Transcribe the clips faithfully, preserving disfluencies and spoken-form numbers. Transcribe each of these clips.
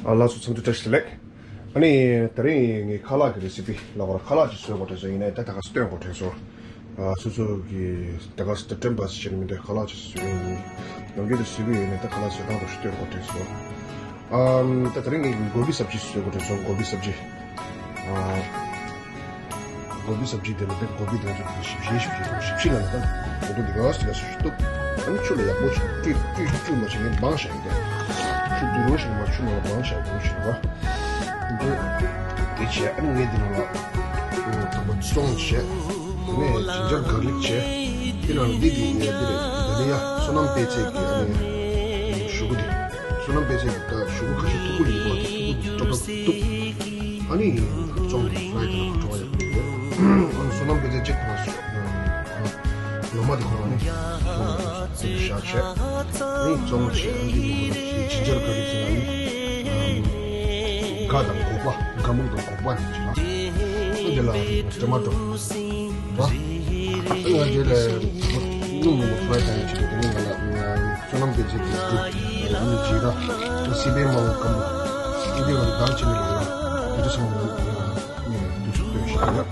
ཨ་ལགས་སོ། འཚམས་འདྲི་བཀྲ་ཤིས་བདེ་ལེགས། ཨ་ནི་དེ་རིང་ངས་ཁ་ལག་གི་རེ་སི་པི་ལབ་དགོས་ར། ཁ་ལག་ཅིག་བཟོ་དགོས་དྲན་སོང་། ཡིན་ནའི་ད་ད་ག་སེ་སྟོན་དགོས་དྲན་སོང་། ཨ་སོ་སོ་གི་ད་ག་སེ་ད་དྲན་པ་སེ་བྱས་ནས་མི་འདུག་ཁ་ལག་ཅིག་བཟོ་གི་ཡིན། ནམ་རྒྱུན་དུ་བཟོ་གི་ཡོད་ནའི་ད་ཁ་ལག་བཟོ་སྟངས་རོ་ཞིག་སྟོན་དགོས་དྲན་སོང་། ཨམ་ད་དེ་རིང་ངས་གོ་བི་སབ་ཇི་བཟོ་དགོས་དྲན་སོང་། གོ་བི་སབ་ཇི། ཨ། གོ་བི་སབ་ཇི་དེ་ལ་དེ་གོ་བི་དེ་ཚོ་ཞིབ་ཞིབ་ཞིབ་ཞིབ་ཞིབ་ཞིབ་ལ་ནི་ད་གོ་དུ་འདི་ག་ཟེར་ལ་སུ་ཞིག་གཏུབ། ཨ་ནི་ཆུ་ལ་ཡག་པོ་ཞིག་བཀྲུས་བཀྲུས་བཀྲུས་མ་བྱས་ནས་སྦངས་བཞག་ཡིན་ཏེ། ཆུ་དུད་འགྲོ་ཞིག་མ་ཆུ་ནང་ལ་སྦངས་བཞག་ཡིན་དུ་ཞིག་ལ། འདི་དེ་བྱས། ཨ་ནི་ངས་འདི་ནང་ལ་དང་པོ་བཙོང་བྱས། དེ་ནས་ཇིན་ཇར་གར་ལིག་བྱས། དེ་ནང་འདི་འདི་ངས་འདི་རེད། ད་ལི་ཡ་བསོད་ནམས་པད་ཚལ་གྱི་ཨ་ནི་ཞུ་གུ་འདི། བསོད་ནམས་པད་ཚལ་གྱི་ད་ཞུ་གུ་ཁ་ཤས་མཐུག་པོ་ཡིན་པ་དེ་མཐུག་པོ་འདི་ཏོག་ཏོག་གཏུབ། ཨ་ནི་བཙོང་ནས་ཕ་ཡི་དེ་ལ་བྲོ་བ་ཡག་པོ་ཡོད། ཨ་ནི་བསོད་ནམས་དཔེ་ཚད་ཅིག་ཁོ་ན་སོ། ལོ་མ་དེ་ཁོ་ན་ནི་བཙོང་ནས་བཞག་བྱས། ཨ་ནི་བཙོང་བྱས། ཨ་ནི་དེ་ཡོད་ཅི་ཇར་ག་རེ་ཟེར་ན་ནི། སྒ་དང་སྒོག་པ། སྒ་སྨུག་དང་སྒོག་པ་ནི་ཅི་ལ། ཨ་ནི་དེ་ལ་ཊོ་མ་ཊོ། ར། ཨ་ནི་ང་དེ་ལ་སྣུམ་མང་པོ་ཕ་ཡི་དང་ཅི་ལ་དེ་ནི་ང་ལ། བསོད་ནམས་དཔེ་ཚད་ཀྱི་འབྲུ། ཨ་ནི་ཇི་ར། སི་པན་མང་པོ་སྐམ་པོ། ཨ་ནི་དེ་ལ་དང་ཅི་ནི་ལ་ལ། དེ་ཚོ་ཚང་མ་ལ་ལ། ནས་དུས་སུ་སྟོན་ཞིག་ཡོད།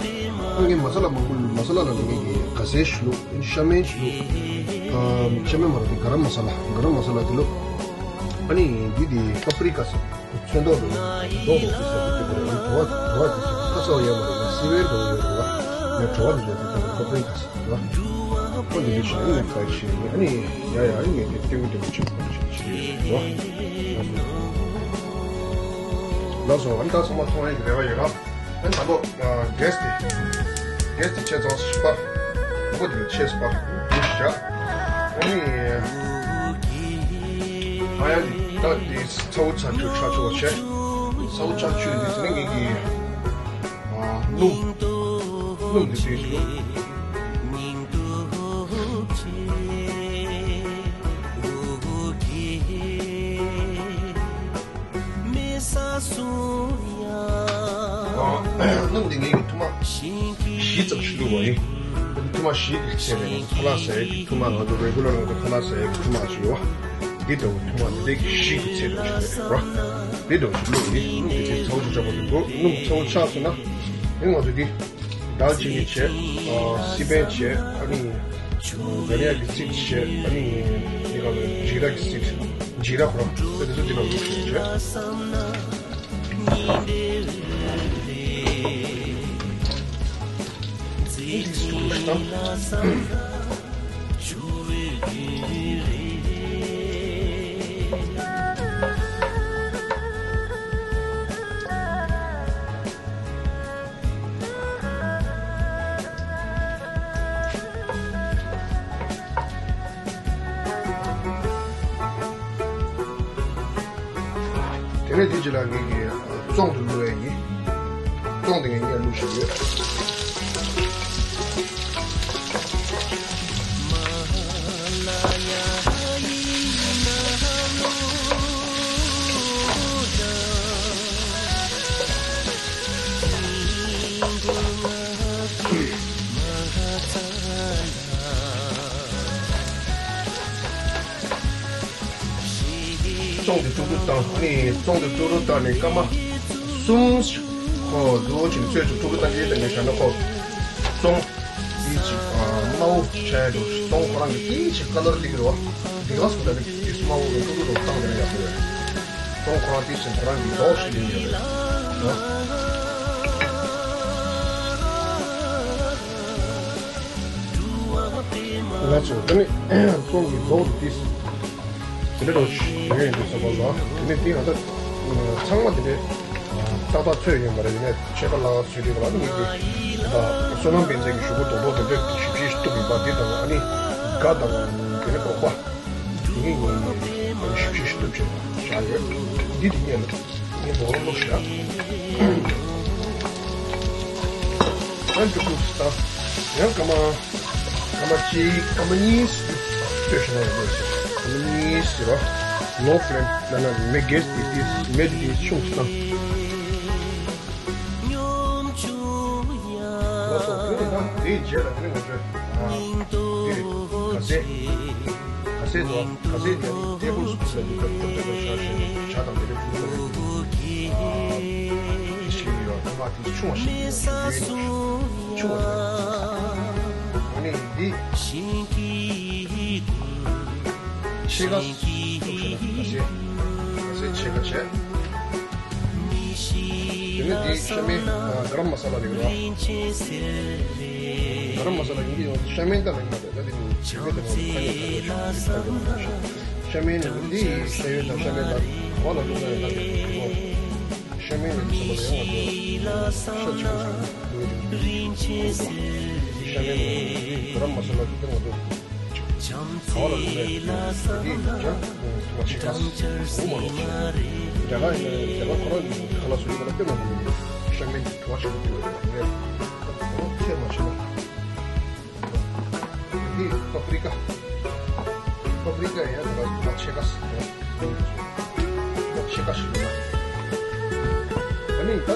ཨ་ངས་མ་ས་ལ་མང་པོ་བླུགས། མ་ས་ལ་ལ་ནི་ངས་ཀྱི་ག་ཟས་ཞིག་བླུགས། ཤ་མེན་ཞིག་བླུགས། ཨ་ཤ་མེན་མ་རེད། དེ་ག་རམ་མ་ས་ལ། ག་རམ་མ་ས་ལ་དེ་བླུགས། ཨ་ནི་འདི་དེ་པ་པི་རི་ཀ་ཟེར། ཚོན་མདོག་དེ་མདོག་དེ་ཚོ་ཟེར་གྱི་འདུག་རེད། དྲོ་བ་དྲོ་བ་དེ་ཚོ་ཁ་ཚ་བ་ཡོད་མ་རེད། སི་ཝེར་དེ་ཡོད་རེད་བ། ངས་དྲོ་བ་དེ་ཚོ་དེ་ཚོ་པ་པི་རི་ཀ་ཟེར་བ། ཁོ་འདི་འདྲ་ཞིག་ཨ་ནི་ཕ་ཡི་ཞིག་ཨ་ནི་ཡ་ཡ་ཨ་ནི་ངས་དེ་ཏིང་ཏིང་ཆུ་ཁོ་ཞིག་ཞིག་རེད་བ། ལགས་སོ། ཨ་ནི་ད་ཚང་མ་མཐོང་ཡག་གི་རེ་བ་ཡོད་ར། ཨ་ནི་ད་ལོ་གེ་སི་དེ་གེ་སི་དེ་ཆེ་ཚང་ཞིག་པ། ཁོ་དེ་ཆེ་སི་པ་དེ་ཞག་ཨ་ནི་ཨ་ཡ་ནི་ད་དེ་ཚ་བོ་ཚ་ཆུ་ཚ་ཆུ་བ་ཆེ། ཚ་བོ་ཚ་ཆུ་ནི་དེ་ནི་ངེད་ཀྱི་ཨ་སྣུམ་སྣུམ་དེ་དེ་ཞུ། སྣུམ་འདི་ངེད་ཀྱི་ཐུར་མ་བཞི་ཙམ་ཞིག་བླུགས་པ་ཡིན། ཐུར་མ་བཞི་གི་ཚད་རེད། ཁ་ལག་ཟ་ཡག་གི་ཐུར་མ། ང་ཚོ་རེ་གུ་ལར་ང་ཚོ་ཁ་ལག་ཟ་ཡག་གི་ཐུར་མ་ཞིག་ཡོད་བ། འདི་ལྟ་བུ་ཐུར་མ་འདི་འདྲ་གི་བཞི་གི་ཚད་རེད་ཞིག་རེད་ར། འདི་ལྟ་བུ་ཞིག་བླུགས་ཡིན། སྣུམ་འདི་ཚད་ཚ་བོ་ཞིག་ཆགས་པ་འདུག་སྣུམ་ཚ་བོ་ཆགས་སོང་ན་ཨེ་ང་ཚོ་འདི་དཱལ་ཅི་ནི་བྱས། ཨ་སི་པན་བྱས། ཨ་ནི་དྷ་ནི་ཡ་གི་ཙིག་བྱས། ཨ་ནི་འདི་ག་ལ་ཇི་ར་གི་ཙིག་ཇི་ར་ཁོ་རང་ཚོ་འདི་ཚོ་འདི་ལ་བླུགས་བྱས་བྱས། འདི་ཙིག་བླུགས་བྱས། དེ་ནས་དེ་རྗེས་ལ་ངེད་ཀྱིས་བཙོང་དུ་བླུགས་ཡས་ཡིན། བཙོང་དེ་ངས་བླུགས་བཞག་ཡོད། བཙོང་དེ་དཀྲུག་དཀྲུག་བཏང་། ཨ་ནི་བཙོང་དེ་དཀྲུག་དཀྲུག་བཏང་ནས་སྐར་མ་གསུམ་ཁོ་རྡོ་ཅིག་ཚོས་ཅིག་དཀྲུག་དཀྲུག་བཏང་། དེ་ནས་བཞག་ན་ཁོ་བཙོང་དེ་ཅིག་དམར་པོ་ཆགས་ཡག་འདུག་བཙོང་ཁོ་རང་གི་དེ་ཅིག་ཁ་ལར་སླེབས་ཀྱི་རེད་བ། དེ་ག་སོང་ད་ནི་དེ་དམར་པོ་དཀྲུག་དཀྲུག་བཏང་དེ་ན་ཡག་པོ་ཡོད། བཙོང་ཁོ་རང་དེ་ཅིག་ཁོ་རང་གི་མདོག་ཞིག་སླེབས་ཀྱི་རེད། ལགས་སོ། དེ་ནས་བཙོང་གི་མདོག་དེ་དེ་འདྲ་རོ་ཞིག་ཡོད་ཡིན་འདུག་བསམ་པ་ལ། དེ་ནས་དེ་ང་ད་ཚང་མ་དེ་འདྲའི་ཏག་ཏག་ཚོས་ཡོད་མ་རེད། ཡིན་ནའི་ཆད་པ་ལ་ཚོས་དུས་ལ་ནི་ངེད་ཀྱིས་ད་བསོད་ནམས་དཔེ་མཛོད་ཀྱི་ཞུ་གུ་རྡོག་རྡོག་དེ་འདྲ་ཞིབ་ཞིབ་གཏུབ་ཡིན་པ། འདི་དང་ཨ་ནི་སྒ་དང་དེ་ནས་སྒོག་པ་དེ་ངས་ངས་ཞིབ་ཞིབ་གཏུབ་བྱས་བཞག་ཡོད། འདི་དེ་ངས་ལ། ངས་མོ་རང་ལོག་ཤག་ཨ་འཇུག་ཏུ་ད་ཡང་སྐར་མ་སྐར་མ་གཅིག་སྐར་མ་གཉིས་ལྟོས་ཤིག་ན་ཡོད་དགོས་ཟེར། སྐར་མ་གཉིས་ཟེར་བ། ལོ་ཕི་ལེམ་ལ་ན་མེ་གེ་སི་དེ་དེ་མེ་དེ་དེ་ཆུང་སོང་། ལགས་སོ། དེ་ནི་ད་དེའི་རྗེས་ལ་དེ་ནི་ང་ཚོས་ཨ་དེ་ག་ཟས་ག་ཟས་དོ། ག་ཟས་དེ་ནི་ཊེ་བལ་སི་པུན་ལ་འདི་ལྟར་ཅོབ་ཅོབ་ལ་བཞག་བྱས་ནས་ཇ་དང་དེ་འདྲ་བྱུང་སོང་། དེ་ཆུང་བ་ཞིག་ཆུང་བ་ཞིག་ཨ་ནི་འདི་ཕྱེད་ཀ་ཐུག་ཤ་ན་ཁ་ཤས་ཁ་ཤས་ཕྱེད་ཀ་བྱས། དེ་ནས་འདི་ཤ་མེད་ག་རམ་མ་ས་ལ་རེད་ར། ག་རམ་མ་ས་ལ་ཡིན་གྱི་ཡོང་ཤ་མེད་ད་མེད་མ་རེད་ད། དེ་ནི་ཇི་ག་དེ་ནང་ཁ་ཡོད་ཁ་ཡོད་ཤ་མེད་ནི་འདི་ཤ་ཡོད་དང་ཤ་མེད་ལ་ག་ལ་ལུག་ན་ཡོད་ན་དེ་རེད་གོ། ཤ་མེད་ནི་ཚོ་ལ་ཡང་ང་ཚོ་ཤ་ཆེན་པོ་ཞིག་ལུག་ཡོད་དེ་ཤ་མེད་ནི་ག་རམ་མ་ས་ལ་དེ་ང་ཚོ་ག་ལ་ལུག་ན་ཡོད་དེ་ཡང་ཐུག་པ་ཆེ་ཁ་སུ་མ་ལོག་ཤ་རྒྱ་གར་ཡིན་ན་རྒྱ་གར་ཁོ་རང་ཡིན་ཁ་ལ་སུ་ཡིན་ཁ་ལ་དཔེ་མ་དེ་ཤ་མེད་ནི་ཐུག་པ་ཆེན་པོ་དེ་ཡོད་རེད་ངས་ཁྱེད་མ་ཆེ་ན། འདི་པ་པི་རི་ཀ། པ་པི་རི་ཀ་ཡང་ང་ཚོ་ཕྱེད་ཀ་ཞིག་ཡོད། ཕྱེད་ཀ་ཞིག་ཡོད་ན། ཨ་ནི་ད་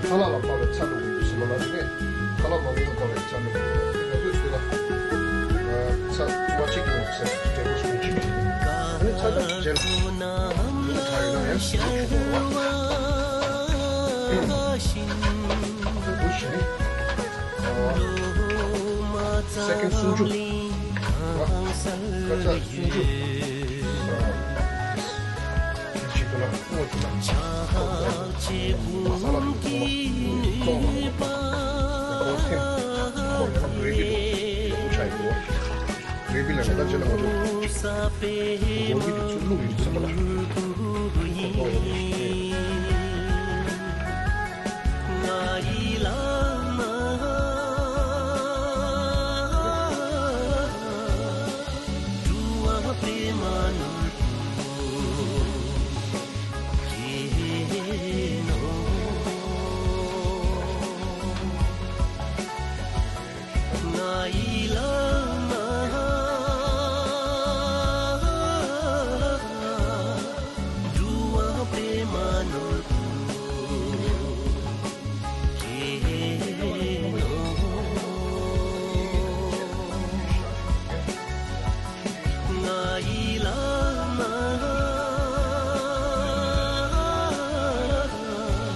ཁ་ལག་ལ་དཔག་པའི་ཚྭ་བླུགས་ཡོད་ཟེར་བ་ལ་དེ་ནས་ཁ་ལག་མང་པོ་དཔག་པའི་ཚྭ་བླུགས་ཡོད། ང་ཚོས་ཚོད་ལ་ཚྭ་བཙོ་བ་གཅིག་གི་ཚྭ་ཊེ་བལ་སི་པུན་གཅིག་ཨ་ནི་ཚྭ་ད་རྗེས་ལ་ཁྲག་ཡོད་ན་ཡང་ཞིག་ཆུ་བོར་བ། འདུ་ཞིང་། སེ་ཀེན་སུམ་ཅུ། སྐར་ཆ་སུམ་ཅུ། ཅི་ཐུབ་ན་སྔོ་ཐུབ་ན་མ་ས་ལ་དུ་ཚོང་བ་ཚོང་བ་ཁོང་ཐེམ་ཁོང་ཁོང་རེ་བི་དུ་དུ་ཆ་ཡི་དུ་རེ་བི་ལ་ང་ད་ཅི་ལ་ང་ཚོ་གོང་གི་དུ་ཚུར་བླུག་ཡོད་ཚུལ་ལ་ཁོང་ཁོང་ཡོང་ཞིག་ཡོད།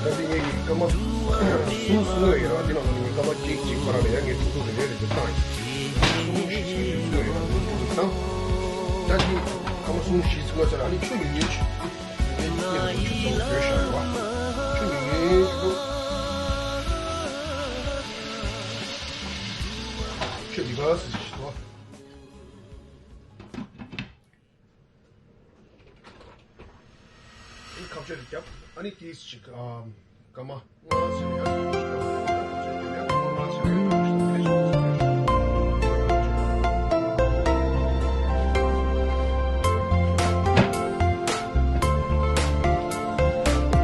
ད་དེ་ངེད་ཀྱི་སྐར་མ་གསུམ་གསུམ་ཡོད་ར། དེ་ནང་ལ་ངེད་སྐར་མ་གཅིག་གཅིག་ཁོ་རང་ལ་ཡང་ངེད་ཐུག་ཐུག་རེ་རེ་རེ་བཏང་ཡིན། གསུམ་བཞི་གསུམ་ཡོད་ར། ཐུག་ཐུག་བཏང་། ད་དེ་སྐར་མ་གསུམ་བཞི་ཚུགས་ལ་ཚར་ཨ་ནི་ཆུ་ཉུང་ཉུང་ཅིག་ཆུ་ཉུང་ཉུང་ཅིག་ཆུ་ཉུང་ཉུང་ཅིག་ཆུ་འདི་ག་ཟེར་ཞིག་ཏོ། ཨ་ནི་ཁ་ཕྱེ་རེ་བརྒྱབ། ཨ་ནི་ཏིས་ཅིག་ཨམ་སྐར་མ་ལྔ་ཟེར་ཡ།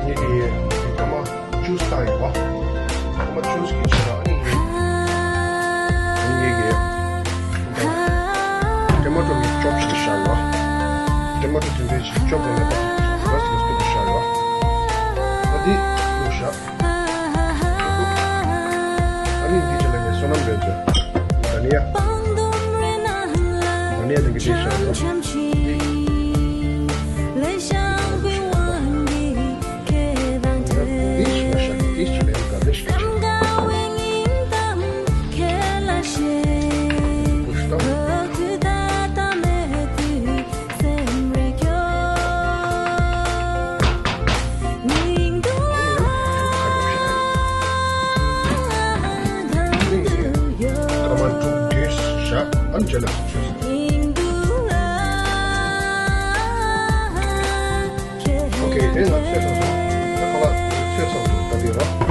ངེད་ཀྱིས་སྐར་མ་བཅུ་བཏང་ཡོད་པ། སྐར་མ་བཅུ་ཞིག་གི་ཕྱིར་ཨ་ནི་ངེད་ཀྱིས་ཊོ་མ་ཊོ་གི་ཅོབ་ཞིག་བཞག་ཡོད། ཊོ་མ་ཊོ་དེ་འདྲའི་ཞིག་ཅོབ་ལ་ནས་ད་ར་ཞིག་སྐུད་དུ་བཞག་ཡོད། ད་འདི་བླུགས་བཞག་ཨ་ནི་འདི་ཅི་ལ་ངས་བསོད་ནམས་རེད་ཟེར། ད་ནི་ཡ། ད་ནི་ཡ་འདི་གི་དེ་བཞག་ཡོད། འདི། འདི་ཞིག་ལ་བཞག་འདི་ཞིག་ལ་ཡང་ག་འདི་ཞིག་བྱེད། བུ་ཤི་ཏང་། ཀ་མ་དྲུག་འདྲེས་བཞག་ཨ་ནི་རྗེས་ལ་ཆུ་ཟེར། ཨོ་ཁེ། དེ་ང་ཚོས་ཚོད་ཚོད་ད་ཁ་ལག་ཚོད་ཚོད་ད་དེ་རོ།